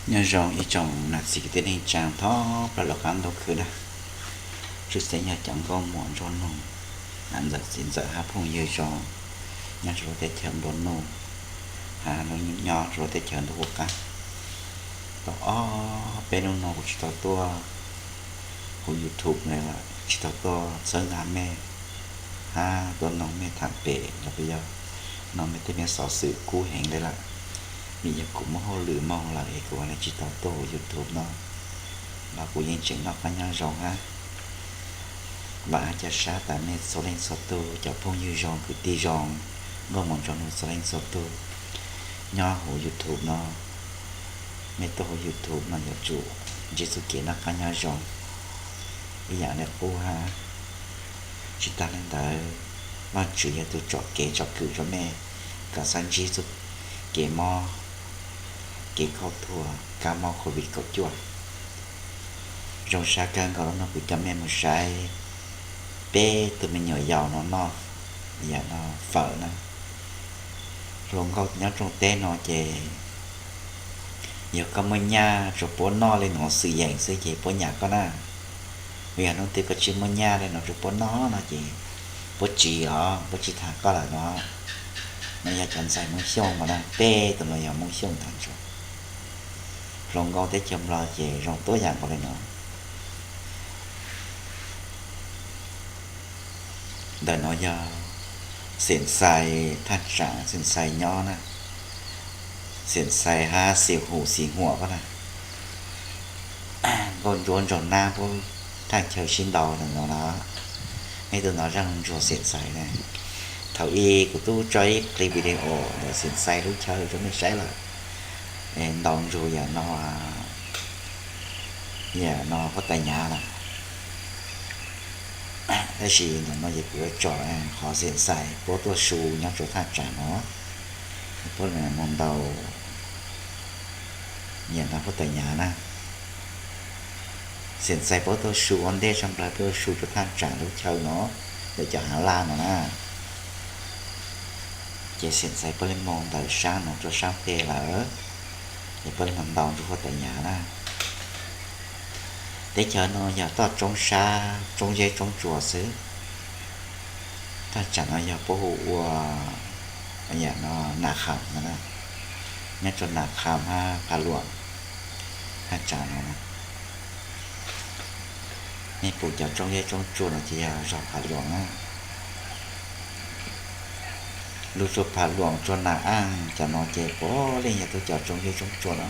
Nyob zoo ib tsoom nam txiv kwv tij neej tsaa thoob plaws lub qab ntuj khwb na. Tshwj xeeb yog cov nkauj muam nraug nus, nam ntxawm txiv ntxawm hab phooj ywg zoo nyob rua lub teb chaws nplua nuj, hab nyob rua lub teb chaws ntuj qub qab. Tau ob peb nub no kuv tsis tau tuaj huv YouTube le lawm, tsis tau tuaj txhawb nqa mej hab tuaj noog mej tham pem los puas yog noog mej tej me xov xwm kub heev le lawm. Vim yog kuv muaj hauj lwm moog lawm es kuv ua le tsis tau tuaj huv YouTube no, los kuv yeej tseem noj qab nyob zoo hab. Vam hab ca sab tas mej txhua leej txhua tug cov phooj ywg zoo, kwv tij zoo, nkauj muam nraug nus txhua leej txhua tug nyob huv YouTube no, mej tuaj huv YouTube no yuav tsum ntsib txuj kev noj qab nyob zoo ib yaam le qub hab. Tsis taag le ntawd, Vaajtswv yog tug tsom kev tsom kwm rua mej kom xaav ntsib txuj kev mob, kev khaub thuas kab mob COVID kaum cuaj. Zoo sab kawg nkaus lub no kuv coj mej mus saib peb tug me nyuam yaus no noj yam no fawm na. Hluas nkauj nyob rooj teb no ces yog koj muaj nyaj tsuas puab noj le nuav xwm yeem xwb ces puab nyam koj na. Yog hnub twg koj tsis muaj nyaj le nuav tsuas puab noj no ces puab tsiv os, puab tsis tham koj lawm no. No yog cov ntxhais Hmoob Xyooj mas na, peb tug no yog Hmoob Xyooj tag nrho. Hluas nkauj teb chaws Nplog ces zoo tuab yam nkaus le no. Ntawm no yog Xeem Xais, thaaj tsaam Xeem Xais nyob na. Xeem Xais hab Xeem Hum, Xeem Huam koj na. Nkauj ntsuab ntsaum nab puab thaaj chaw sib ntaus ntawm no na. Mej tug no zaaj ntsuag Xeem Xais na. Thaum ub kuv tub tso ib qli video ntawm Xeem Xais lub chaw rua mej saib lawm. Ntaus ntsuag yam no, yam no huab tais Nyav na. Tab sis ntawm no ces kuv yuav tso qhov Xeem Xais puab tuaj su nyob rua thaaj tsaam no, puab mus ntaus yam no huab tais Nyav na. Xeem Xais puab tuaj su ua ntej tshaj plawg, puab tuaj su rua thaaj tsaam lub chaw no, ntawm cov haav laj no na. Ces Xeem Xais puab le moog ntawm saab no rua saab peg lawm, ces puab le moog ntaus ntsuag huab tais Nyav na. Teb chaws no yog toj roob sab, roob zeb roob tsua xwb. Thaaj tsaam no yog puab hu ua yam no Nam Kham no na, nyob rua Nam Kham hab Phav Luam. Thaaj tsaam no na, mej pum cov roob zeb roob tsua no ces yog zog Phav Luam na. Lug rua Phav Luam rua Nam Aaj cov no ces puav leej yog tug cov roob zeb roob tsua no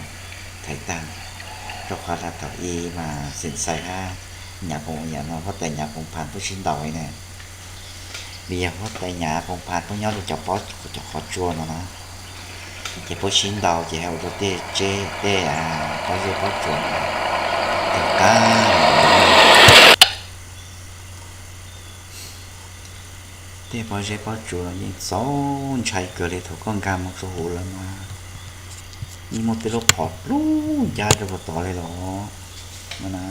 thaiv taag. Rua qhov thaum ub mas Xeem Xais hab Nyav Koom, yam no huab tais Nyav Koom Phas puab sib ntaus ne. Vim yog huab tais Nyav Koom Phas puab nyob rua cov pob, cov qhov tsua no na, ces puab sib ntaus ces hab ua rua tej tseb, tej pob zeb pob tsua tawg qaab. Tej pob zeb pob tsua no yeej txaus ntshai kawg le, thaum koj nkag moog rua huv lawm mas yeej muaj tej lub qhov dlub ncab rua puag tod le los no na.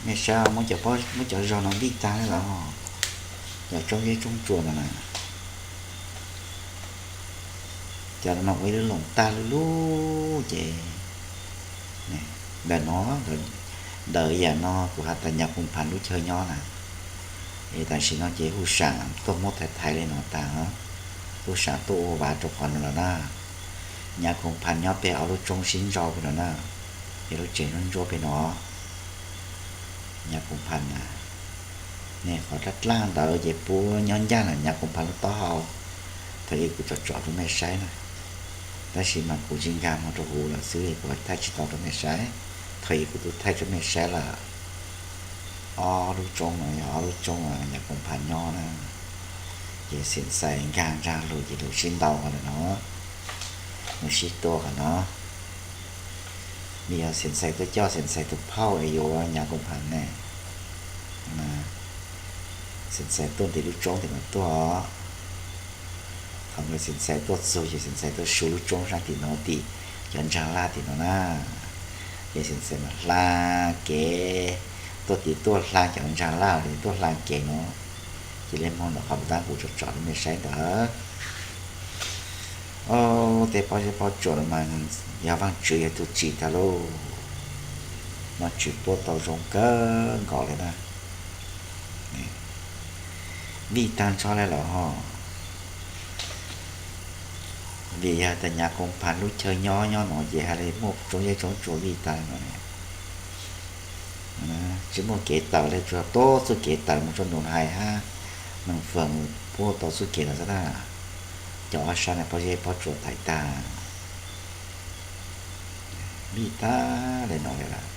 Mej saib, muab cov zog no npij taag le los, cov roob zeb roob tsua no na. Cov no ua ib lub loos tag lub lub ces ntawm no, ntawm yam no kuv has tas Nyav Koom Phas lub chaw nyob na. Es tam sim no ces huj saam tuaj muab thaiv thaiv le no taag, huj saam tuaj ua vav rua qhov no lawm na. Nyav Koom Phas nyob peg ob lub roob sib nrau peg no na, es lub tsev ntsuab ntsuab peg no. Nyav Koom Phas na, ne qhov dlaab dlaab ntawd ces puab nyob ncaaj lawm Nyav Koom Phas lub taub hau. Thaum ub kuv tsom tsom rua mej saib na, tab sis mas kuv tsis nkag moog rua huv lawm xwb kuv thaij tsis tau rua mej saib. Thaum ub kuv tub thaij rua mej saib lawm, ob lub roob no yog ob lub roob Nyav Koom Phas nyob na. Ces Xeem Xais nkag nraag lug ces lug sib ntaus qhov ntawm no, lug sib tua qhov no. Vim yog Xeem Xais tuaj coj Xeem Xais tug phauj es yuav Nyav Koom Phas ne. Xeem Xais tuaj ntim lub roob tim no tuaj. Thaum ntawd Xeem Xais tuaj txug ces Xeem Xais tuaj su lub roob saab tim no tim cov ntsaag laj tim no na. Ces Xeem Xais mas hla kev tuaj tim tuaj hla cov ntsaag laj, tuaj hla kev no. Ces le moog ntawm qhov puag ta kuv tsom tsom rua mej saib ntawd. Au, tej pob zeb pob tsuas no mas yog Vaajtswv yog tug tsim tag lauj. Vaajtswv puab tau zoo kawg nkaus li na. Vij tag nrho li lawm hos. Vim yog tas Nyav Koom Phas lub chaw nyob nyob no ces hais li muaj tsoob zeb tsoob tsuas vij tag no. Tsis muaj kev tawm li, tsuas tuab txuj kev tawm mus rua Nus Hais hab Mees Fees puab tau txuj kev lawm xwb na. Cov ob sab no pob zeb pob tsuas thaiv tag, vij tag li no li lawm.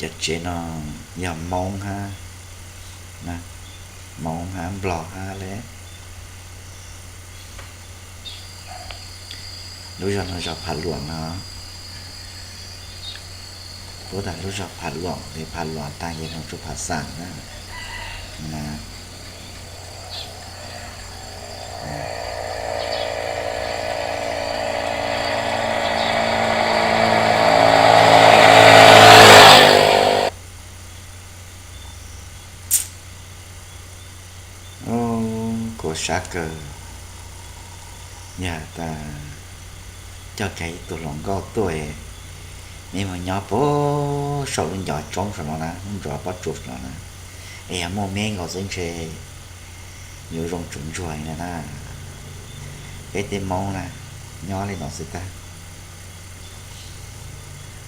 Cov tsev no yog Moob hab, Moob hab Nplog hab le. Lub zog no zog Phav Luam no. Puab tas lub zog Phav Luam, Phav Luam tag ces moog rua Phav Xaam na. Kuv sab kawg, yog tas coj kiag ib tug hluas nkauj tuaj, meb moog nyob puag saum lub ncov tsoob saum no na, lub ncov pob tsuas saum no na, es yog muaj meb nkaus xwb ntshe yuav zoo tsuav ntsuag li na. Peb tej Moob na, nyob li no xwb tag.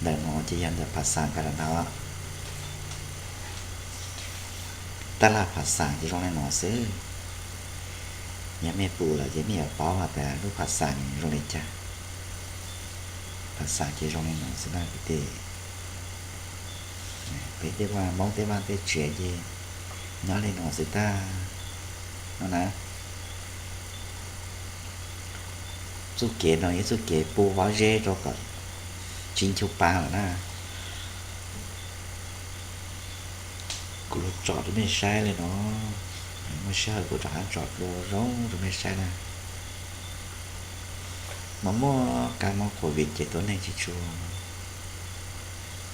Ntawm no ces yog ntawm Phav Xaam kag lawm ntag. Tab laj Phav Xaam ces zoo li no xwb. Yog mej pum lawm ces mej yuav paub has tas lub Phav Xaam zoo li cas. Phav Xaam ces zoo li no xwb na kwv tij. Peb tej vaj, Moob tej vaj tej tsev ces nyob li no xwb tag no na. Txuj kev no yog txuj kev pub pob zeb rau kom tsis nchuj pa lawm na. Kuv lug tsom rau mej saib li no, muaj sij hawm kuv rov qab tsom dlua zoo rau mej saib na. Mas muaj kab mob Covid ces tuab neeg tsis tshua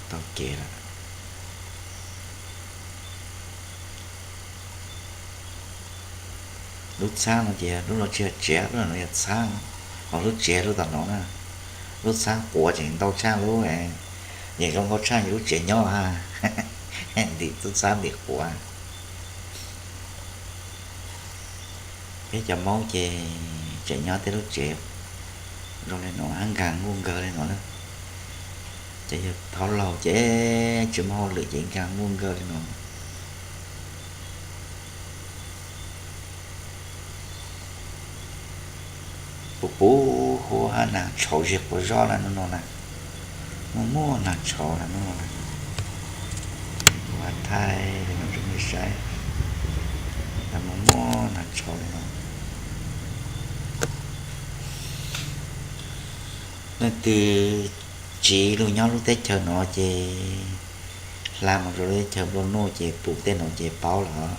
tau kev lawm. Lub txhaab no ces lub no tsis yog tsev, lub no yog txhaab, ho lub tsev lub tom no na. Lub txhaab quav tseem ntau tshaj lub, yeej zoo nkauj tshaj yus lub tsev nyob ha. Ntim txhaab ntim quav. Peb cov Moob ces tseem nyob tej lub tsev zoo li no hab nkaag nkuj nkawg li no na. Ces yog thaub laug ces tsis muaj hauj lwm ces nkaag nkuj nkawg li no. Puv puv huab hab naag tshauv zig quas zog na nub no na. Muaj muaj naag tshauv na nub no na. Kuv has thaij li no rau mej saib, muaj muaj naag tshauv li no. Leej twg tsiv lug nyob lub teb chaws no ces hla mus rau lub teb chaws nplua nuj ces pum tej no ces paub lawm.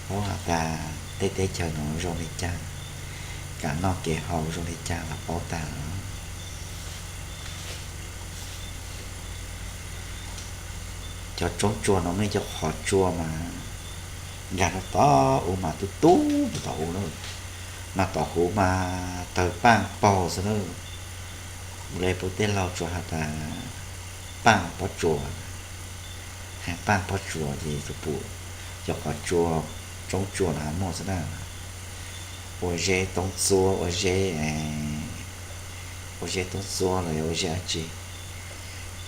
Paub has tas tej teb chaws no zoo li cas, kev noj kev haus zoo li cas los paub tag lawm. Cov tsoob tsua no muaj ib co qhov tsua mas nkaag rau tom huv mas tub tub rau tom huv na, mas tom huv mas tawg paaj paug xwb na. Ua le puab tej laug tsuas has tas paaj pob tsuas, paaj pob tsuas ces tsuas pum cov qhov tsua, tsoob tsua no muaj xwb na. Ua zeb toob txuab, ua zeb, ua zeb toob txuab los yog ua zeb dab tsi,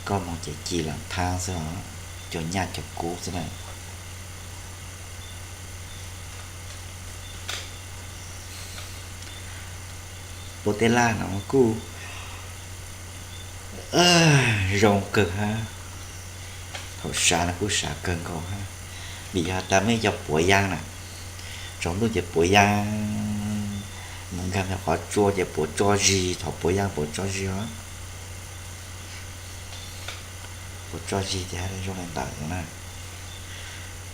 koj moog ces ci los thaab xwb os, cov nyaj cov kub xwb na. Puab tej laj no kuj zoo kawg hab, thaum sav no kuj sav kawg nkaus hab, vim yog tas muaj cov puav yaas na, tsaus ntuj ces puav yaas, mus nkaag qhov tsua ces puav tso zis, thaum puav yaas puav tso zis os. Puav tso zis ces has zoo li ntawd no na.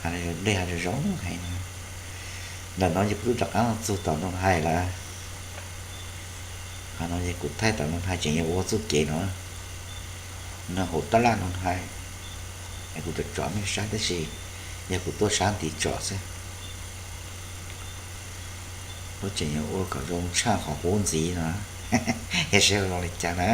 Has dlej has zoo heev no. Ntawm no ces kuv twb rov qaab los txug tom Nus Hais lawm. Qhov no ces kuv thaij tom Nus Hais tseem yuav ua txuj kev no, no hauv tab laj Nus Hais. Es kuv tsom tsom mej saib tab sis Yog kuv tuaj sab ntiv tsom xwb. Lub tseem yuav ua kom zoo tshaj qhov qub ntxiv no, yog seb zoo li cas na.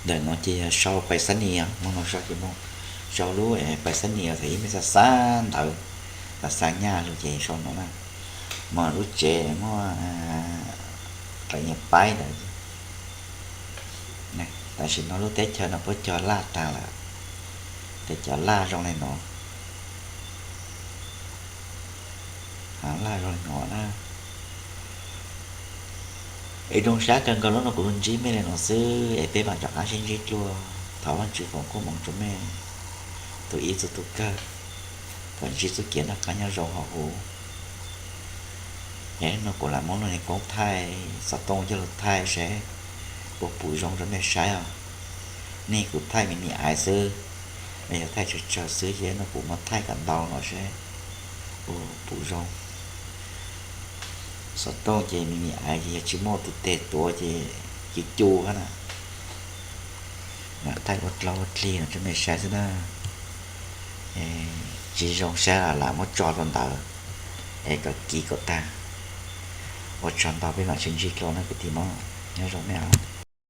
Ntawm no ces yog sau pais xab nis, hmo no sau ces mus sau lub pais xab nis thaum ib me xav xav ntawd, xav xav nyaj lug ces sau no na. Mas lub tsev muaj qee nyuag paib ntawd. Tam sim no lub teb chaws no puab cog laj tag lawm, tes cov laj zoo li no, laj zoo li no na. Es zoo sab kawg nkaus, lub no kuv ntsib mej li no xwb es peb mam rov qab sib ntsib dlua. Thov Vajtswv foom koob hmoov rua mej txhua tus ib txhia tus kawg, kom ntsib txuj kev noj qab nyob zoo hauv huv. Es no kuv lam muab lub niag koob thaij xov tooj coj lug thaij seb puas pum zoo rua mej saib os. Nej, kuv thaij me me aiv xwb, yog thaij tsawg tsawg xwb ces no kuv muab thaij kom ntau no seb puas pum zoo. Xov tooj ces me me aiv ces yog tsis muaj tus teg tuav ces cub cub hab na. Mam thaij ua dlau ua dlig no rua mej saib xwb na. Tsis zoo saib los lam muab tso rau ntawd es kom kiv kom tag. Ua tsaug ntau, peb mam sib ntsib dlua na kwv tij Hmoob, nyob zoo mej os.